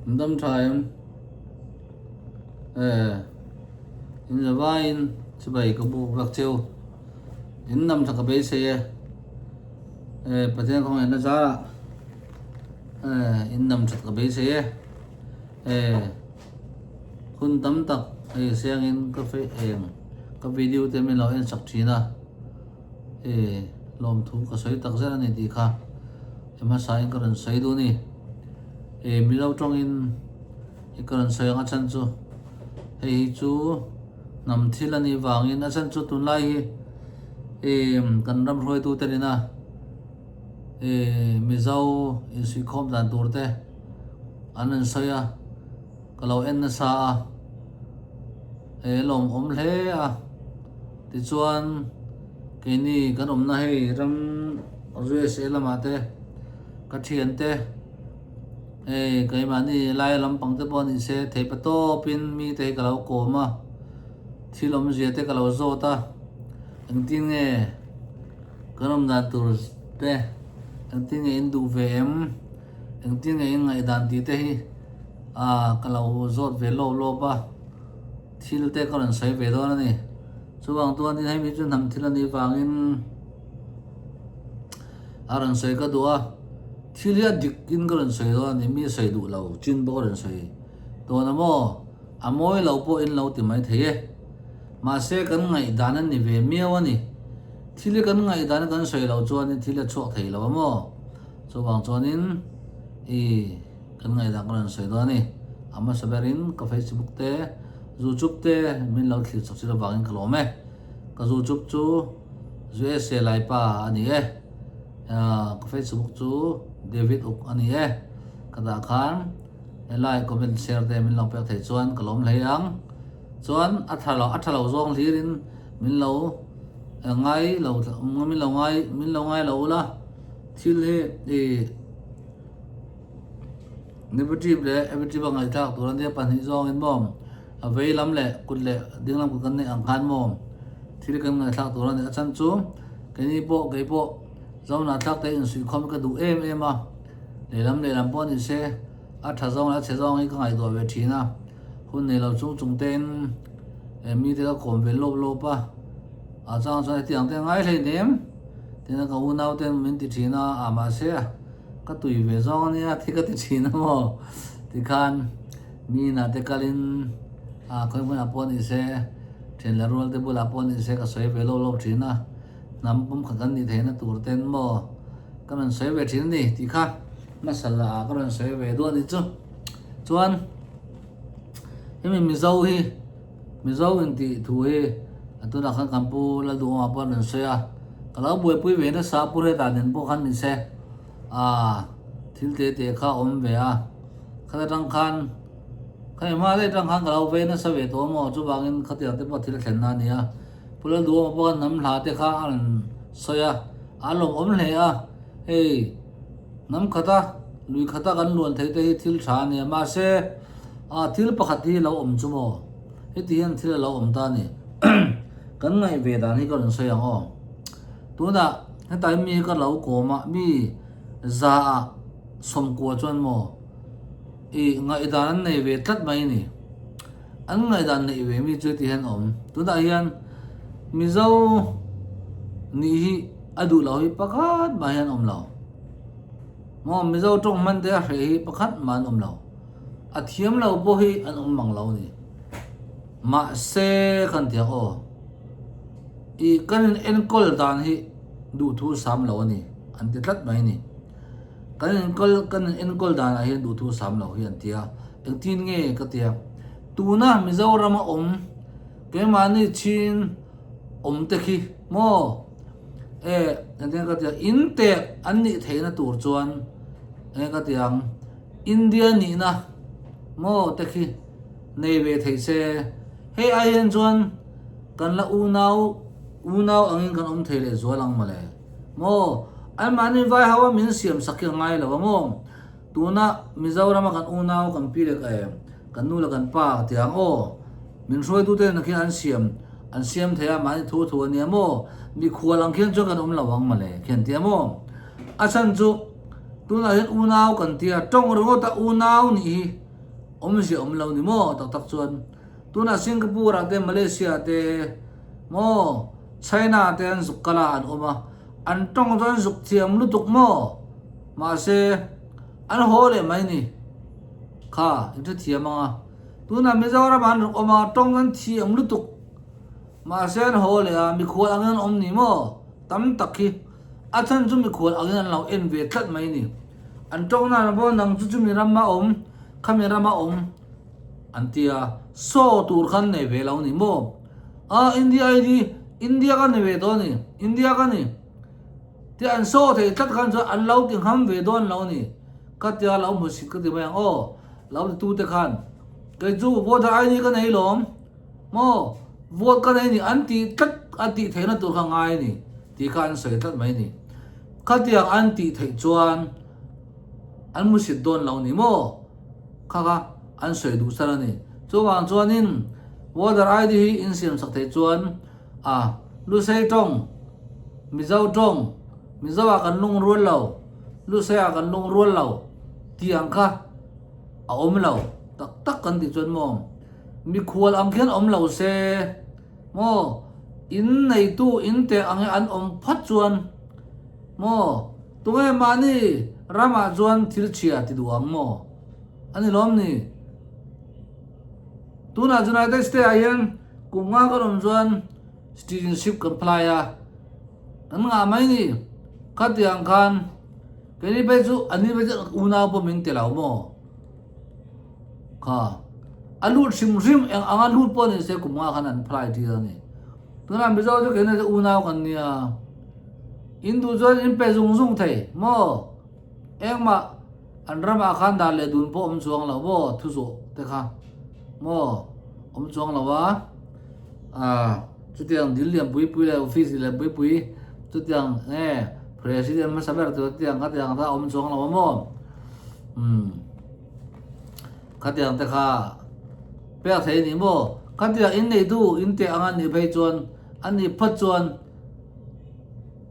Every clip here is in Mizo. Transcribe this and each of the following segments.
In dam tha em? Eh, in zavaiin chibai ka buk vek cheu. In dam tha ka beisei e. Eh, Pathian khawngaihna zarah eh, in dam that ka beisei e. Eh, hun tam tak hei siangin ka eng ka video te min lo en sak thin a. E, lawmthu ka sawi tak zet a ni tih kha i hmasain ka rawn sawi duh a ni. E, Mizo tawngin i ka rawn sawi ang a chhan chu hei hi chu hnam thil a nih vangin a chhan chu tunlai hi e kan ram hruaitute nena e Mizo insuihkhawm dan tur te an rawn sawi a, ka lo en nasa a. He lawmawm hle a, tichuan keini kan awmna hei ram USA lamah te ka thiante hei keimahni laia lampang te pawh ni se theipa tawpin mite hi ka lo kawm a, thil awmzia te ka lo zawt a, engtin nge kan awm dan tur te engtin nge in duh ve em, engtin nge in ngaihdan tih te hi ah ka lo zawt ve lawp lawp a. Thil te ka rawn sawi ve dawn a ni. Chuvang chuanin hemi chu hnam thil a nih vangin a rawn sawi ka duh a, thil hi a dik in ka rawn sawi dawn a ni, mi sawi duh lo chin pawh ka rawn sawi dawn a maw? A mawi lo pawh in lo ti mai thei e. Mahse kan ngaihdan a ni ve miau a ni. Thil hi kan ngaihdan kan sawi loh chuanin thil a chhuak thei lo a maw? Chuvang chuanin i. Kan ngaihdan ka rawn sawi dawn a ni. A hmasa berin ka Facebook te, YouTube te min lo thlir chak chil avangin ka lawm e. Ka YouTube chu USA Laipa a ni e. Ka Facebook chu David Uk a ni e. Ka dah khan like, comment, share te min lo pek thei chuan ka lawm hlei ang. Chuan a tha lo a tha lo zawng hlirin min lo ngai lo min lo ngai min lo ngai lo ula thil hi i Negative leh evitive a ngaihthlak tur ania pahnih zawngin maw a vei lam leh kut leh ding lam kut kan neih ang khan maw thil kan ngaihthlak tur ania a chhan chu keini pawh kei pawh Zohna thlak te insuihkhawm hi ka duh em em a lehlam lehlam pawh ni se a tha zawng leh a chhe zawng hi ka ngaihtuah ve thin a hun nei lo chung chung tein mite ka kawm ve lawp lawp a a chang chuan hetiang te ngai hlei nem tin a ka unau ten min ti thin a a mahse Ka tui ve zawng ania thi ka ti thin a maw? Tikhan mi inah te kalin ah khawi hmunah pawh ni se, thian leh rual te bulah pawh ni se ka sawi ve lawk lawk thin a, hnam pum khat kan nih theihna tur ten maw ka rawn sawi ve thin a ni tih kha hmasa lah ah ka rawn sawi ve duah ni chu. Chuan hemi Mizo hi Mizo intih thu hi a tunah khan kan pu Lalduhawma pawh a rawn sawi a, ka lo buaipui ve nasa a, Pu Hreta nen pawh khan ni se aaa thil te te kha a awm ve a, khat atang khan kha hma daih atang khan ka lo vei nasa ve tawh maw chuvangin khatiang te pawh thil a thlen na a ni a, Pu Lalduhawma pawh khan hnam hla te kha a rawn sawi a, a lawmawm hle a, hei hnam khata lui khata kan luan theih te hi thil tha a ni a, mahse ah thil pakhat hi lo awm chu maw heti hian thil a lo awm ta a ni kan ngaih ve dan hi ka rawn sawi ang aw tunah hetlai mi hi ka lo kawm a mi za ah sawmkua chuan maw ih ngaihdan an nei ve tlat mai a ni an ngaihdan neih ve mi chu heti hian a awm tunah hian Mizo nih hi a duh lo hi pakhat mah hian a awm lo maw Mizo tawng hman te a hreh hi pakhat mah an awm lo. A thiam lo pawh hi an awm mang lo a ni. Mahse kan ti ang aw, i kan in enkawl dan hi duhthu sam lo a ni an ti tlat mai a ni. Kan enkawl kan in enkawl danah hian duhthu sam lo hi an ti a, engtin nge ka ti a, tuna Mizorama awm keimahni chin awm te khi maw e engtin nge ka ti ang, in tek an nih theihna tur chuan enge ka ti ang. India nihna maw te khi nei ve thei se, hei ai hian chuan kan la unau unau angin kan awm thei leh zual ang mawle. Maw anmahni vai ho a min siam sak hi a ngai lo a maw? Tuna Mizorama kan unau kan pi leh ka em kan nu leh kan pa tih ang aw min hruaitute na khian an siam an siam thei a mahni thu thu a nia maw? Mikhual ang khian chuan kan awm lo ang mawle khian tia maw? A chhan chu Tunah hian unau kan ti a, tawng ringawta unau nih hi Awmzia awm lo ni maw tak tak chuan tunah Singapore ah te Malaysia te maw China te an zuk kal a an awm a an tawng chu an zuk thiam lutuk maw mahse an haw leh mai ni kha in hrethiam ang a tunah Mizoram ah an rawn awm a tawng an thiam lutuk mahse an haw leh a mikhual angin an awm ni maw tam tak hi a chhan chu mikhual angin an lo en ve tlat mai ni. An tawng nan pawh nang chu chumi rama awm, khami rama awm an ti a, saw tur khan nei ve lo ni maw? A India ID, India ka ni ve dawn ni, India ka ni tih an saw thei tlat khan chuan an lo ti ngham ve dawn lo ni. Ka tia lo hmu sit ka ti mai ang aw, lo ti tu te khan kei chu voter ID ka nei lawm maw, vote ka nei ni an tih tlat a tih theihna tur kha ngai a ni tih kha an sawi tlat mai a ni. Khatiang an tih theih chuan an musit dawn lo ni maw? Kha kha an sawi duh chhan a ni. Chuvang chuanin voter ID hi insiam sak theih chuan a Lusei tawng, Mizo tawng, Mizo ah kan lungrual lo, Lusei ah kan lungrual lo tih ang kha a awm lo tak tak kan tih chuan maw mikhual ang khian awm lo se maw in neitu in teh ang hi an awm phawt chuan maw tunge mahni ramah chuan thil chhia ti duh ang maw a ni lawm ni tunah United States ah hian kum nga kan awm chuan citizenship kan apply a kan ngah mai ni khatiang khan keini phei chu an ni phei chu unau pawh min ti lo maw. Kha a lut hrim hrim eng anga lut pawh ni se kum nga khan an phlai tir a ni. Tunah Mizo chu keina chu unau kan nia. In duh chuan in pe zung zung thei maw? Engmah an ramah khan dan leh dun pawh awm chuang lo maw thu zawh te kha maw awm chuang lo a. Ah chutiang dil lian pui pui leh office lian pui pui chutiang nge president hmasa ber tur tiang khatiang kha awm chuang lo a maw? Umm. Khatiang te kha pek thei a ni maw? Khatiang in neitu in teh ang a nih phei chuan a nih phawt chuan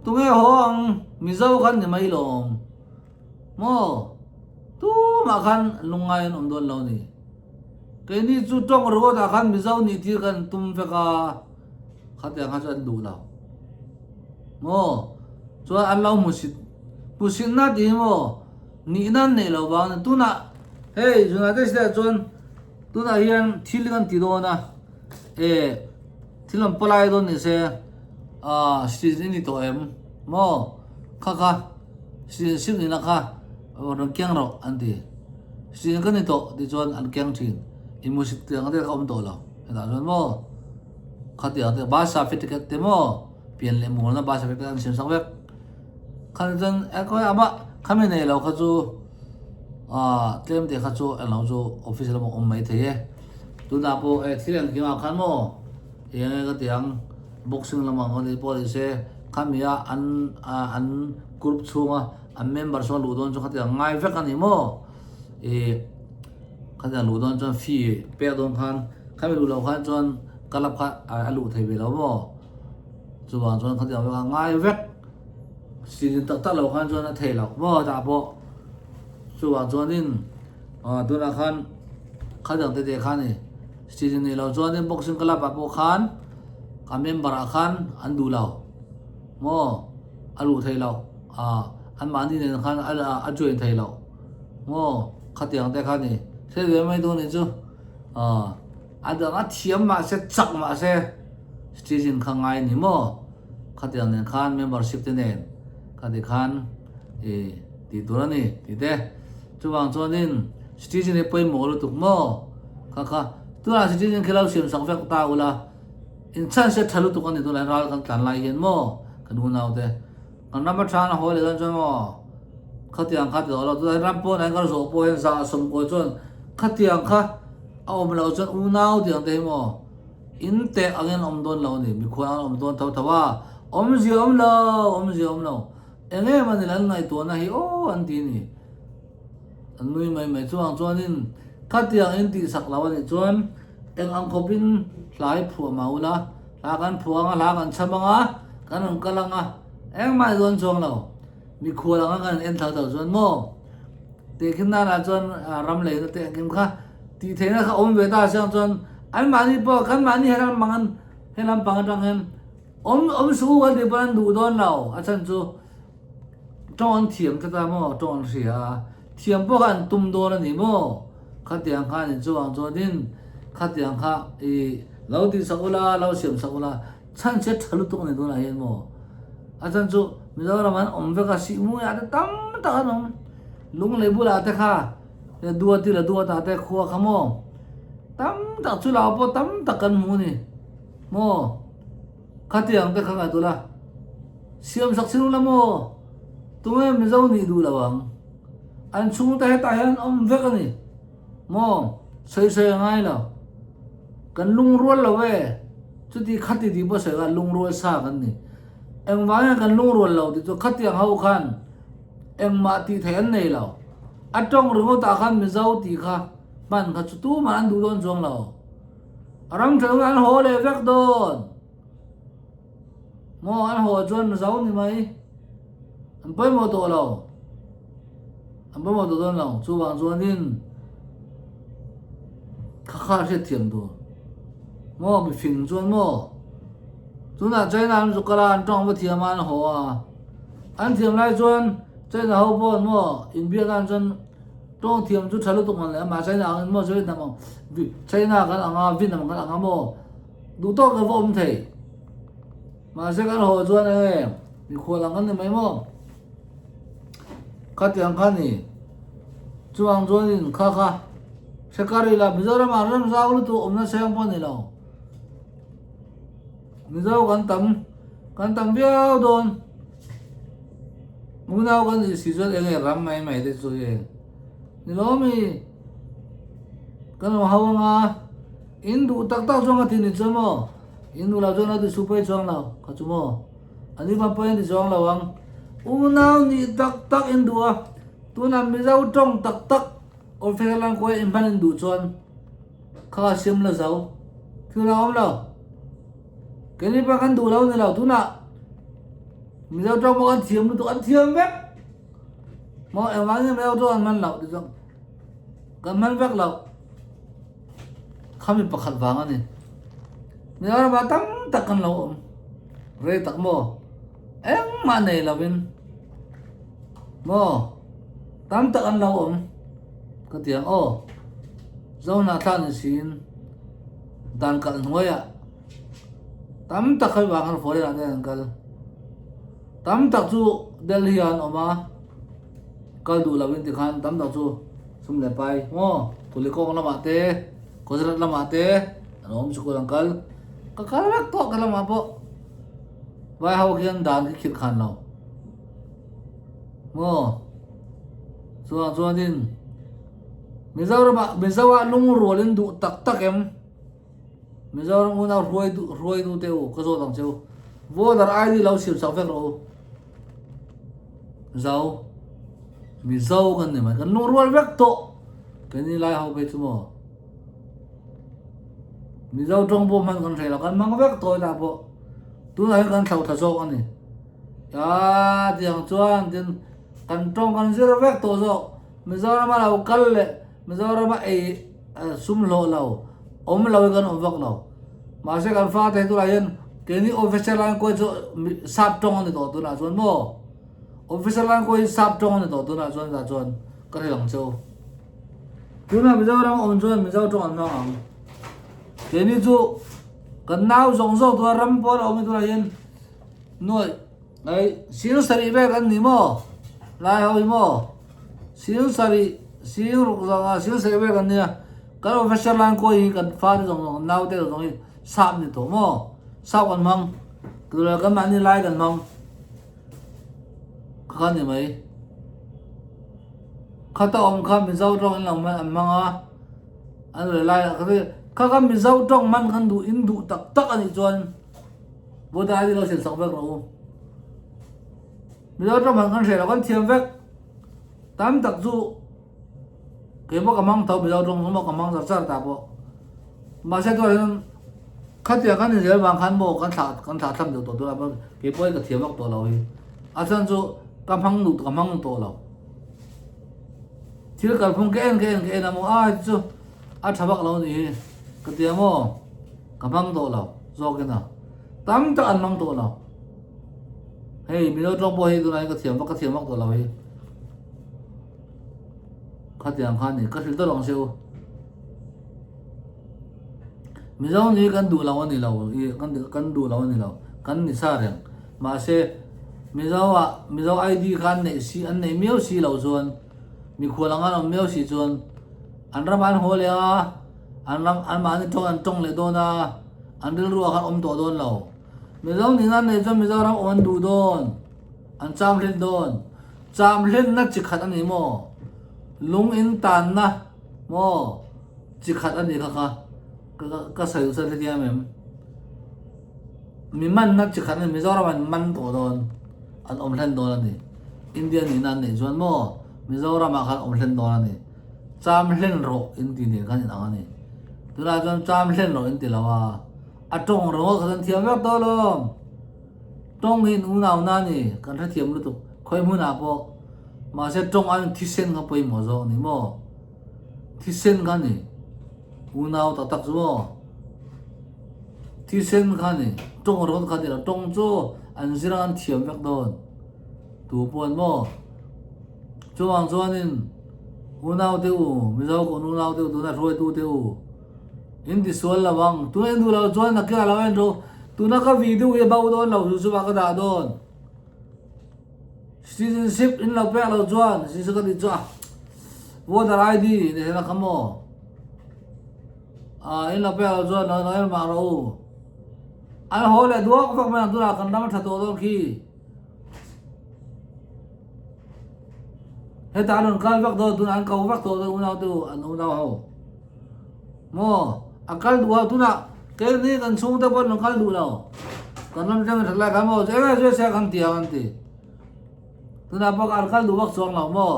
tunge haw ang Mizo khan ni mai lawm maw? Tumah khan lungngai an awm dawn lo a ni. Keini chu tawng ringawt ah khan Mizo nih tir kan tum vek a, khatiang kha chu an duh lo maw? Chuan an lo hmusit hmusit na tih hi maw? Nihna an neih loh vang a ni. Tunah hei United States ah chuan tunah hian thil kan ti dawn a, e thil an palai dawn ni se ah citizen i ni tawh em maw kha kha citizenship nihna kha rawn keng rawh an ti. Citizen ka ni tawh tih chuan an keng thin. Inmusit tih ang te kha awm tawh lo hetah chuan maw khatiang te birth certificate te maw pian leh mualna birth certificate an siam sak vek. Kha chuan khawi amah khami nei lo kha chu ah tlem te kha chu englo chu office lamah awm mai thei e tunah pawh e thil engkim ah khan maw eng nge ka ti ang boxing lamah ka tih pawh ni se khami a an ah an group chhunga an member sawn luh dawn chu khatiang ngai vek a ni maw ih khatiang luh dawn chuan fee pek dawn khan khami luh loh khan chuan club kha a luh thei ve lo maw chuvang chuan khatiang vek a ngai vek. Silin tak tak lo khan chuan a thei loh maw tah pawh chuvang chuanin ah tunah khan khadang te te khan ni silin nei lo chuanin boxing club ah pawh khan a member ah khan an duh lo maw a luh thei loh ah an mahni nen khan a join thei loh maw khatiang te kha ni hriat ve mai dawn nih chu ah a dang a thiam mahse chak mahse citizen kha ngai a ni maw. Khatiang nen khan membership te nen khati khan i tih tur a ni tih te. Chuvang chuanin citizen hi pawimawh lutuk maw? Kha kha tunah citizen khi lo siam sak vek ta ula in chance hi a tha lutuk a ni tunah ral kan tlan lai hian maw kan unau te kan ram atang a hawi leh dawn chuan maw khatiang kha ti tawh lo tunah ram pawn ah hian kan zawh pawh hian zah sawmkawi chuan khatiang kha a awm loh chuan unau tih ang te hi maw. In teh angin awm dawn lo a ni, mikhual angin awm dawn tho tho a, awmzia awm lo, awmzia awm lo, eng em a ni lan ngaihtuahna hi aw an ti a ni. An nui mai mai chuang chuanin khatiang in tihsak lo a nih chuan eng ang khawpin hla hi phuah mah ula, hla kan phuah anga hla kan chham anga kan rawn kal anga engmah ni dawn chuang lo, mikhual anga kan en tho tho chuan maw tehkhin nanah chuan ram leina te engkim kha. Tih theihna kha awm ve ta siang chuan anmahni pawh kan mahni he lam pang an he lam pang atang hian awm awm suh u kan tih pawn an duh dawn lo a chhan chu tawng an thiam tlat a maw tawng an hria a thiam pawh kha an tum dawn a ni maw khatiang kha ni chuang chuanin khatiang kha ih lo tih sak ula lo siam sak ula chhan che tha lutuk a ni tunah hian maw a chhan chu Mizoram an awm vek a sihhmuiah te tam tak an awm lunglei bulah te kha. He duati la duata te khua kha maw? Tam tak chu lau pawh tam tak kan hmu ni maw? Khatiang te kha ngaihtuah la, siam sak chhung la maw? Tunge Mizo nih duh lo ang? An chhungte hetah hian an awm vek a ni maw? Sawi sawi a ngai lo. Kan lungrual lo e, chuti khati tih pawh sawi kha lungrual sa kan ni. Engvangin kan lungrual lo tih chu khatiang ho khan Engmah tih theih an nei lo. A tawng ringawtah khan Mizo tih kha hman kha chu tumah an duh dawn chuang lo. A ram ṭha hunah an haw leh vek dawn. Maw an haw chuan Mizo ni mai. An pawimawh tawh lo. An pawimawh tawh dawn lo. Chuvang chuanin kha kha hriat thiam tur. Maw mifing chuan maw tunah China an zuk kal a an tawng va thiam a an haw a. An thiam lai chuan China ho pawh maw inbiak an chuan tawng thiam chu tha lutuk ang leh amah China angin maw Vietnam ang China kan ang a Vietnam kan ang a maw duh tawk ka va awm thei mahse kan haw chuan enge mikhual ang kan ni mai maw khatiang kha ni chuang chuanin kha kha hre kar ila Mizoram ah ram zau lutuk awmna seng pawh ni lo. Mizo kan tam kan tam viau dawn unau kan nih si chuan eng nge ram mai mai te chu hi ni lo mi kan awm ho anga in duh tak tak chuan ka ti ni chuan maw in duh lo chuan a ti su pawh chuang lo kha chu maw ani pawh pawh in ti chuang lo ang unau nih tak tak in duh a tunah Mizo tawng tak tak awm fek lang kuai in hman in duh chuan. Kha siam la zo. Thil a awm lo. Keini pawh kan duh lo ni lo. Tunah Mizo tawng pawh kan thiam lutuk an thiam vek. Maw engvang nge Mizo tawng an hman loh ti chuan kan hman vek loh. Khami pakhat vang a ni. Mizoram ah tam tak kan lo awm. Rei tak maw? Engmah nei lovin maw tam tak an lo awm. Ka ti ang aw. Zohna thla ni siin dan kalh hnuaiah tam tak hei vang khan foreign ah te an kal. Tam tak chu Delhi ah an awm a, kal duh lo in tikhan tam tak chu sum leh pai maw Kulikawng lamah te Gujarat lamah te an awm sikul an kal. Ka kal vek tawh ka lamah pawh vai ho khian dan khi khirh khan lo maw chuang chuanin. Mizoramah Mizoah lungrual in duh tak tak em? Mizoram unau hruai duh hruai duh teh u ka zawt ang che u. Voter ID lo siam sak vek rawh u. Zo Mizo kan ni mai kan lungrual vek tawh. Keini lai ho phei chu maw. Mizo tawng pawh hman kan hreh lo kan hmang vek tawh ila pawh tunah hian kan thlo tha zawk a ni. Aa tiang chuan tin kan tawng kan zir vek tawh zawk. Mizorama lo kal leh Mizorama ei sum hlawh lo, awm lo hi kan awm vak lo. Mahse kan fate hi tunah hian keini officer lankawi chu sap tawng a ni tawh tunah chuan maw? Officer lankawi hi sap tawng a ni tawh tunah chuan tah chuan ka hrilh ang che u. Tunah Mizoram awm chuan Mizo tawng an hmang ang. Keini chu kan nau zawng zawng tunah ram pawn a awm hi tunah hian nuaih Ei, sing sarih vek an ni maw? Lai ho hi maw? Sing sarih, sing ruk zawng a, sing sarih vek an nia. Kan officer lan kawi hi kan fa te zawng zawng, nau te zawng hi sap ni tawh maw? Sap kan hmang. Tuna kan mahni lai kan hmang. Kha kha ni mai. Khata awm kha Mizo tawng in lo man an hmang a. An le lai kha kha kha Mizo tawng man kan duh in duh tak tak a nih chuan. Voter ID lo siam sak vek rawh u. Mizo tawng hman kan hreh lo kan thiam vek. Tam tak chu kei pawh ka hmang tho Mizo tawng chu maw ka hmang char char ta pawh. Mahse tunah hian khatiang kan inzel vang khan maw kan thlah kan thlah thlam deuh tawh tunah pawh kei pawh hi ka thiam vak tawh lo hi. A chhan chu ka hmang duh ka hmang tawh lo. Thil kalphung ka en ka en ka en a maw a chu. A tha vak lo a nih hi ka ti a maw? Ka hmang tawh lo zawk in a. Tam tak an hmang tawh lo. Hei Mizo tawng pawh hi tunah hian ka thiam vak ka thiam vak tawh lo hi. Khatiang kha a ni ka hrilh deuh ang che u. Mizo ni kan duh lo a ni lo i kan kan duh lo a ni lo kan ni sa reng mahse Mizo ah Mizo ID kha an neih si an neih miau si loh chuan mikhual anga an awm miau si chuan an ramah an haw leh a an ram an mahni tawng an tawng leh dawn a an rilru ah khan awm tawh dawn lo Mizo nihna an neih chuan Mizoram awm an duh dawn an cham hlen dawn cham hlenna chi khat a ni maw lung in tanna maw. Chi khat a nih kha kha ka sawi duh chuan hetiang em mi manna chi khat a ni Mizoram an man tawh dawn an awm hlen dawn a ni India nihna an neih chuan maw Mizoram ah khan awm hlen dawn a ni cham hlen rawh in tih nen khan inang a ni tunah chuan cham hlen rawh in ti lo a a tawng ringawt kha chuan thiam vek tawh alawm tawng hi in unau na a ni kan hrethiam lutuk khawi hmunah pawh mahse tawng aiin thisen kha pawimawh zawk a ni maw. Thisen kha ni. Unau tak tak chu maw? Thisen kha ni. Tawng rawt kha ni lo. Tawng chu an zir ang an thiam vek dawn. Tu pawh an maw? Chuvang chuanin unau te u, Mizo kawn unau te u, tuna hruaitu te u, in ti sual lo ang. Tuna in duh lo chuan nakinah lo en rawh. Tuna ka video hi a bo dawn lo, chu chuvah ka dah dawn. Citizenship in lo pek lo chuan citizenship ka tih chu a voter ID ni thei la kha maw ah in lo pek lo chuan lo en mah rawh u an haw leh duak vak mai ang tunah kan ram a tha tawh dawn khi hetah an rawn kal vak dawn tunah an ko vak tawh dawn unau te u an unau ho Maw? A kal duh a, tunah keini kan chhungte pawh an rawn kal duh lo. Kan ram thleng that lai khan maw eng nge zui se kan ti ang an ti. Tunah pawh an kal duh vak chuang lo maw?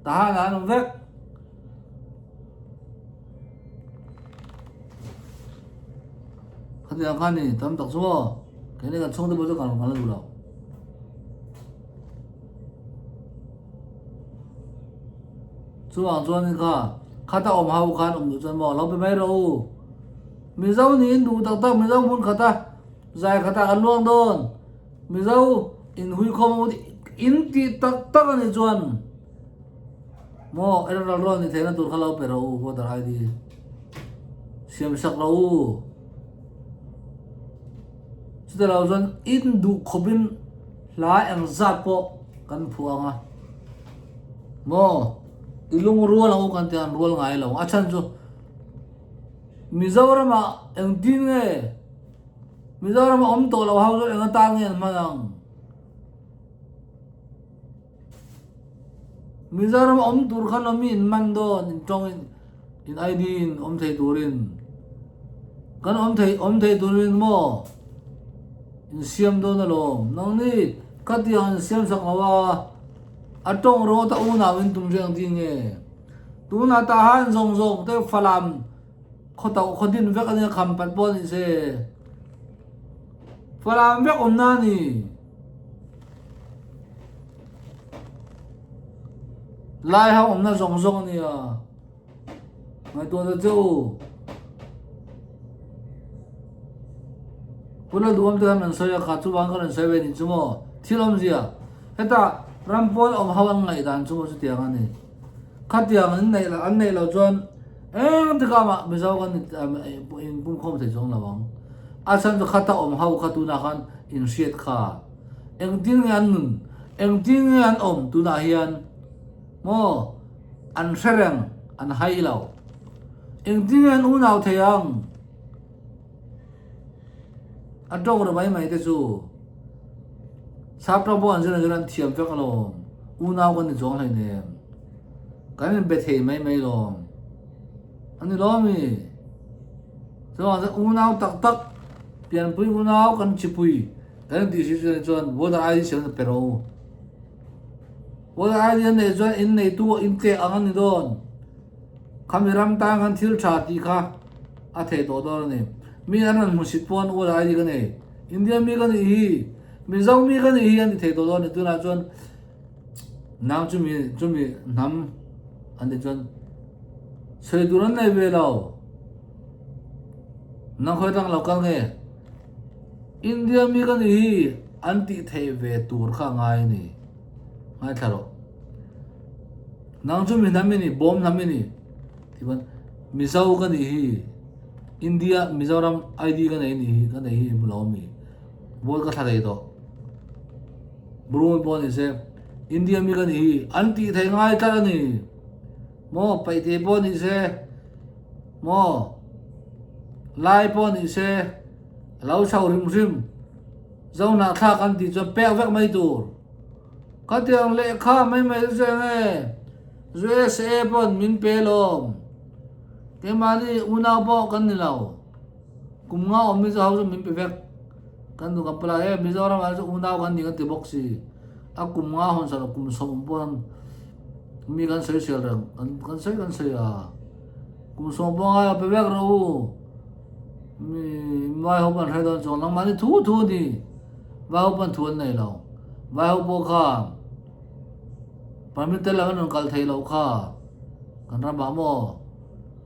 Tahan ah an awm vek. Khatiang khan ni tam tak chu maw? Keini kan chhungte pawh chu kan rawn kal duh lo. Chuvang chuan kha khata awm ho khan awm duh chuan maw lo pe mai rawh u. Mizo niin duh tak tak Mizo hmun khata zai khata kan luang dawn. Mizo inhui khawm ang in tih tak tak a nih chuan maw eral rawn ni theihna tur kha lo pe rawh u voter ID siam sak rawh u. Chutah lo chuan in duh khawpin hla engzat pawh kan phuah ang a. Maw? I lungrual ang u kan tih an rual ngai lo. A chhan chu Mizoramah engtin nge Mizoramah awm tawh lo ho chu eng atan nge an hman ang? Mizoram awm tur khan awm in man dawn in tawng in in ID in awm thei turin kan awm thei awm thei turin maw in siam dawn alawm nangni khatiang in siam sak lo a a tawng rawt a unau in tum reng ding nge tunah tah han zawng zawng te falam khaw tauh khaw din vek ania kham pat pawh ni se falam vek awm na ni. Lai ho awmna zawng zawng a nia. Ngaihtuah ta che u. Pula duhawm te khan an sawi a kha chuvang khan an sawi ve nih chu maw. Thil awmzia. Heta ram pawn awm ho an ngaihdan chu maw chutiang a ni. Khatiang an neih loh an neih loh chuan eng tikah mah Mizo kan inpumkhawm thei chuang lo ang. A chhan chu khata awm ho kha tunah khan inhriat kha. Engtin nge an nun? Engtin nge an awm tunah hian? Maw? An hre reng, an hai lo. Engtin nge an unau thei ang? A tawk ri mai mai te chu. Sap tawk pawh an zir an zir an thiam vek alawm. Unau kan ni chuang hleinem. Kan inbe thei mai mai lawm. A ni lawm mi. Chuan unau tak tak pianpui unau kan chipui. Kan intih si chuan chuan voter ID siam na pe rawh u. Voter ID an neih chuan in neitu in tlek ang a ni dawn. Khami ram tan khan thil tha tih kha a theih tawh dawn a ni. Mi an rawn hmusit pawn voter ID ka nei. India mi ka nih hi, Mizo mi ka nih hi an ti thei tawh dawn a ni. Tunah chuan nang chumi chumi hnam an tih chuan. Sawi tur an nei ve lo. Nang khawi tang lo kal nge? India mi ka nih hi an tih theih ve tur kha a ngai a ni. Ngaithla rawh. Nang chu mi hnam i ni, bawm hnam i ni. Tichuan Mizo ka nih hi, India Mizoram ID ka nei nih hi, ka nei hi i lo mi. Vote ka thla thei tawh. Burma pawh ni se, India mi ka nih hi an tih theih ngai tlat a ni. Maw paihte pawh ni se, maw lai pawh ni se, a lo chho hrim hrim. Zohnahthlak an tih chuan pek vek mai tur. Khatiang lehkha mai mai chu eng e, USA pawn min pe lawm. Keimahni unau pawh kan ni lo. Kum nga awm Mizo ho chu min pe vek. Kan duh kan pala e, Mizoram ah chu unau kan ni kan ti bawk si. A kum nga hawn sa lo kum sawm pawn mi kan sawi sel reng, kan sawi kan sawi a. Kum sawm pawh ngai lo pe vek rawh u. Mi vai ho pawn hre dawn chuang nangmahni thu thu a ni. Vai ho pawn thu an nei lo. Vai ho pawh kha permit tel lo in rawn kal thei loh kha kan ramah maw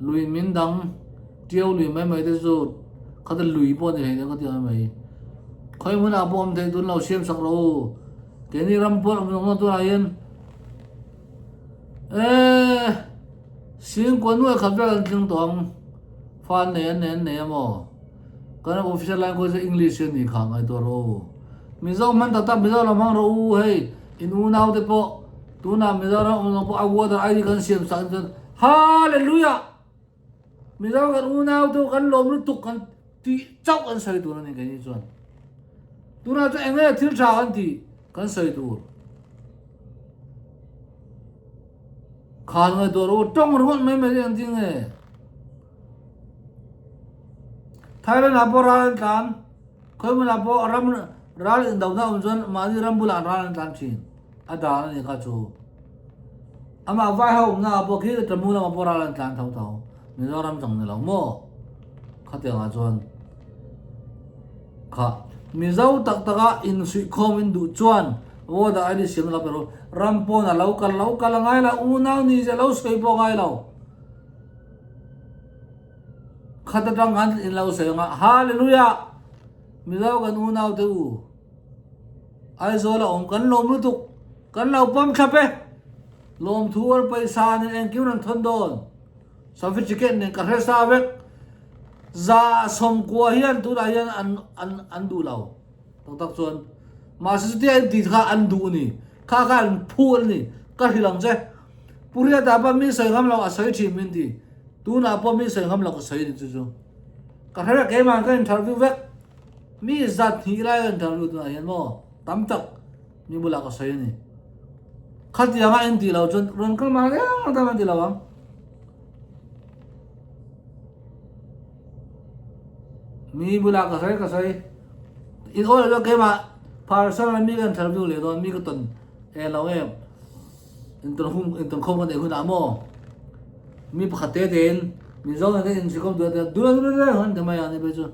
lui min dang tiau lui mai mai te chu khata lui pawh a ni hlei ka ti ang mai. Khawi hmunah pawh awm theih tun lo siam sak rawh u. Keini ram pawh awm zawng zawng tunah hian eee Singkua nuai khat vel an tling tawh ang. Fa an nei an nei an nei a maw? Kan official language chu English hi a nih kha ngaihtuah rawh u. Mizo hman tak tak Mizo lam hmang rawh u hei in unau te pawh tunah Mizoram awm zawng pawh a water ID kan siam sak in chuan Hallelujah! Mizo kan unau te kan lawm lutuk kan tih chauh kan sawi tur a ni keini chuan. Tunah chuan eng nge thil tha kan tih kan sawi tur. Khan ngaihtuah rawh u, tawng ringawt mai mai ang ding e. Thailand ah pawh ral an tlan, khawi hmunah pawh ram ral indona awm chuan mahni ram bulah ral an tlan thin, a dan a ni kha chu. Amah vai ho awmna ah pawh khi Tamu lamah pawh ral an tlan tho tho, Mizoram chang ni lo maw? Khatiang ah chuan Kha Mizo tak taka insuihkhawm in duh chuan Voda ID siam lo pero ram pawn a lo kal lo kal a ngai lo, unau ni zia lo sawi pawh a ngai lo. Khat atang khan in lo sawi anga Hallelujah! Mizo kan unau te u Aizawl a awm kan lawm lutuk kan lo pawm thlap e. Lawmthu an paisa nen engkim an thawn dawn. Certificate nen ka hre sa vek. 190 hian tunah hian an an an duh lo. Tak tak chuan mahse chutia in tih kha an duh a ni. Kha kha an phu a ni. Ka hrilh ang che. Pu Riata pawh mi sawi ngam lo a sawi thin min ti. Tunah pawh mi sawi ngam lo ka sawi a ni chu chu. Ka hre vek keimah ka interview vek. Mi 200 lai ka interview tunah hian maw tam tak mi bulah ka sawi a ni. Khatianga in tih loh chuan rawn kal mar reng reng an ti lo ang. Mi bulah ka sawi ka sawi. In aw leh keimah personal mi kan interview leh dawn mi ka tawn e lo em. In tawn hum in tawn khawm ka neih hunah maw mi pakhat te te in min zawng te in sikawm duh te dura dura dura han ti mai a ni phei chu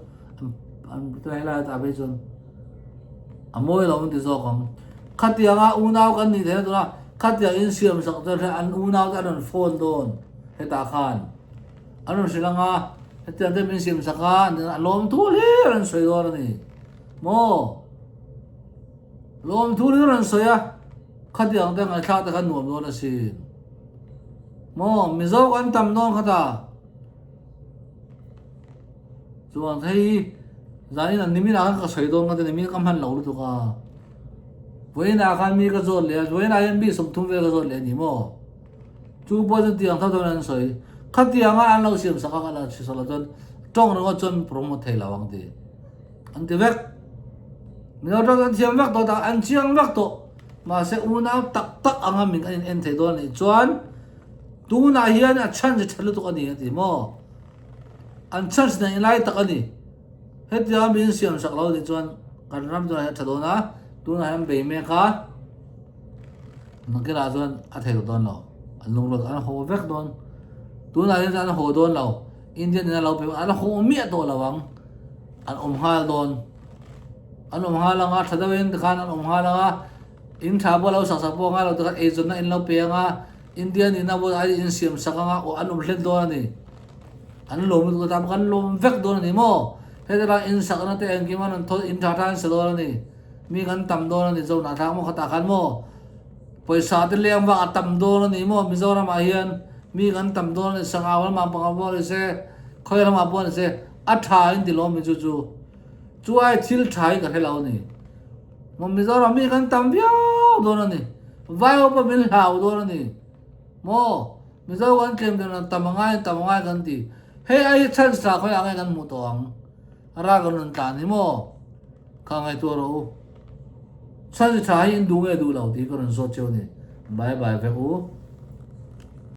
an an helai ah phei chuan a mawi lo an ti zawk ang. Khatianga unau kan nih theihna tura khatiang in siam sak chuan an unau te an rawn phone dawn hetah khan. An rawn hrilh ang a, hetiang te min siam sak a, a lawm thu hlir an sawi dawn a ni. Maw? Lawm thu hlir an sawi a, khatiang te ngaihthlak te kha nuam dawn asin. Maw? Mizo kan tam dawn kha ta. Chuan hei zanin an nimin ah khan ka sawi dawn kha ta nimin ka hman lo lutuk a. Vawiin ah khan mi ka zawt leh a, vawiin ah hian mi 30 vel ka zawt leh a ni maw? Chu pawh chu tiang tho tho in an sawi. Khatianga an lo siam sak a, kan hre sak lo chuan tawng ringawt chuan promote thei lo ang ti. An ti vek. Mizo tawng an thiam vek tawh tak, an chiang vek tawh. Mahse unau tak tak anga min an in en thei dawn anih chuan tunah hian a chance tha lutuk a ni a ti maw? An chance neih lai tak a ni. Hetianga min siam sak lo anih chuan kan ram tunah hian a tha dawn a, tunah hian bei mek a. Nakinah chuan a thei tawh dawn lo, an lungrual an haw vek dawn. Tunah hian chuan an haw dawn lo, Indian in a lo pe an haw miah tawh lo ang, an awm nghal dawn. An awm nghal ang a, tha deuhin tikhan an awm nghal ang a, in tha pawh lo sak sak pawh a ngai lo tikhan eizawnna in lo pe ang a. India nihna pawh a insiam sak anga aw an awm hlen dawn a ni. An lawm lutuk a tam kan lawm vek dawn a ni maw? Heti lai insakna te engkim an rawn thaw in tha tha an sa dawn a ni. Mi kan tam dawn a ni Zohnah thlak maw khatah khan maw? Pawisa te leng vak a tam dawn a ni maw? Mizoram ah hian mi kan tam dawn a ni Sangau lamah panga pawh ni se khawi lamah pawh ni se a tha in ti lawm mi chu chu. Chu ai thil tha hi ka hre lo a ni. Maw Mizoram mi kan tam viau dawn a ni. Vai ho pawh min hlau dawn a ni. Maw Mizo kan tlem dawn a tam angai tam angai kan ti. Hei ai hi chance tha khawi ah nge kan hmuh tawh ang. Ral kan rawn tlan hi maw. Kha ngaihtuah rawh u. Chance tha hi in duh nge duh lo tih ka rawn zawt cheu a ni. Bye bye vek u.